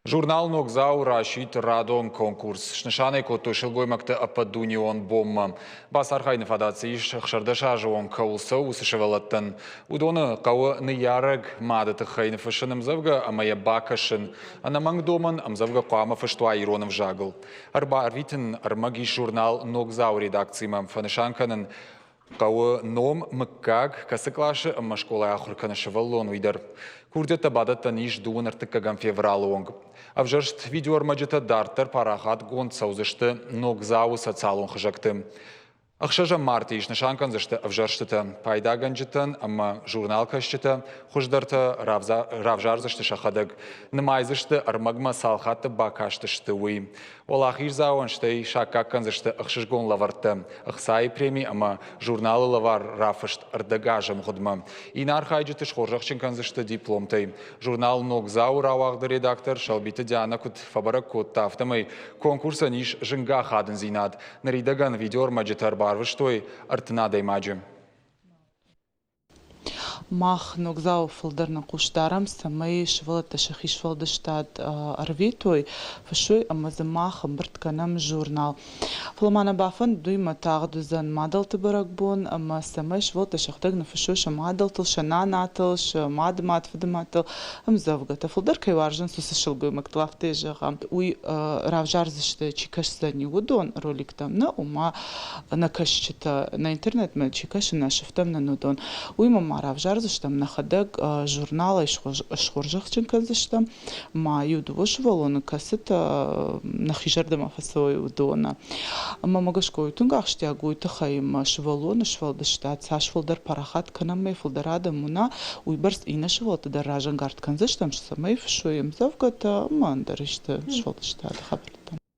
Журнал «Ногдзау» расидт радон конкурс. Снысан ӕй кодтой сылгоймӕгты ӕппӕтдунеон бонмӕ. Бацархайыны фадат цы ис, 16 азы онг кӕуыл цӕуы, уыцы сывӕллӕттӕн. Уыдоны хъӕуы ныййарӕг мады тыххӕй ныффыссын ӕмдзӕвгӕ ӕмӕ йӕ бакӕсын. Ӕнӕмӕнг домӕн ӕмдзӕвгӕ хъуамӕ фыст уа ирон ӕвзагыл. Ӕрбарвитын ӕрмӕг ис журнал «Ногдзау» редакцимӕ. Фӕнысан кӕнын Хъӕуы ном, мыггаг, кӕцы къласы ӕмӕ скъолайы ахуыр кӕны сывӕллон, уый дӕр. Курдиӕттӕ бадӕттӕн ис дыууын ӕртыккӕгӕм февралы онг. Ӕвзӕрст видеоӕрмӕджытӕ дарддӕр парахатгонд цӕудзысты Ногдзауы социалон хызӕгты. Ӕхсӕзӕм мартъийы снысан кӕндзысты ӕвзӕрстытӕ. Пайдагӕнджытӕн ӕмӕ журналкӕсджытӕ хуыздӕртӕ равзардзысты сӕхӕдӕг. Нымайдзысты ӕрмӕгмӕ цал хатты бакастысты, уый. Уӕлахиздзауӕн стӕй саккаг кӕндзысты ӕхсызгон лӕвӕрттӕ, ӕхцайы преми ӕмӕ журналы лӕвар рафыст ӕрдӕг азы мгъуыдмӕ. Иннӕ архайджыты схорзӕхджын кӕндзысты дипломтӕй. Журнал «Ногдзау» рауагъды редактор Сӕлбиты Дианӕ куыд фӕбӕрӕг кодта, афтӕмӕй конкурсӕн ис зынгӕ ахадындзинад. Ныридӕгӕн видеоӕрмӕджытӕ ӕрбарвыстой 30 адӕймаджы. Мах ногдзауы фылдӕр нӕ хъус дарӕм, цӕмӕй сывӕллӕттӕ сӕхи сфӕлдыстад ӕрвитой, фыссой ӕмӕ дзы мах ӕмбырд кӕнӕм журнал. Фӕлӕ ма нӕ бафӕндыд уый, ӕмӕ тагъд уыдзӕн мадӕлты бӕрӕгбон ӕмӕ цӕмӕй сывӕллӕттӕ сӕхӕдӕг ныффыссой сӕ мадӕлтыл, сӕ нанатыл, сӕ мадымад, фыдымадтыл ӕмдзӕвгӕтӕ. Фылдӕр кӕй уарзынц, уыцы сылгоймӕгтыл, афтӕ зӕгъӕм. Уый равзардзысты, чи кӕсдзӕни, уыдон роликтӕм нӕ, ома нӕ кӕсджытӕ, нӕ интернетмӕ чи кӕсы, нӕ сыфтӕм нын уыдон. Уыимӕ ма равзардзыстӕм нӕхӕдӕг журналӕй схорзӕхджын кӕндзыстӕм ма иу-дыууӕ сывӕллоны, кӕцытӕ нӕхи зӕрдӕмӕ фӕцӕуой, уыдоны. Ӕмӕ мӕ гӕсгӕ уый тынг ахсджиаг у, уый тыххӕй ӕмӕ сывӕллоны сфӕлдыстад цас фылдӕр парахат кӕнӕм, мӕ фылдӕр адӕм уына, уыйбӕрц иннӕ сывӕллӕтты дӕр разӕнгард кӕндзыстӕм, цӕмӕй фыссой ӕмдзӕвгӕтӕ ӕмӕ ӕндӕр исты сфӕлдыстады хабӕрттӕ.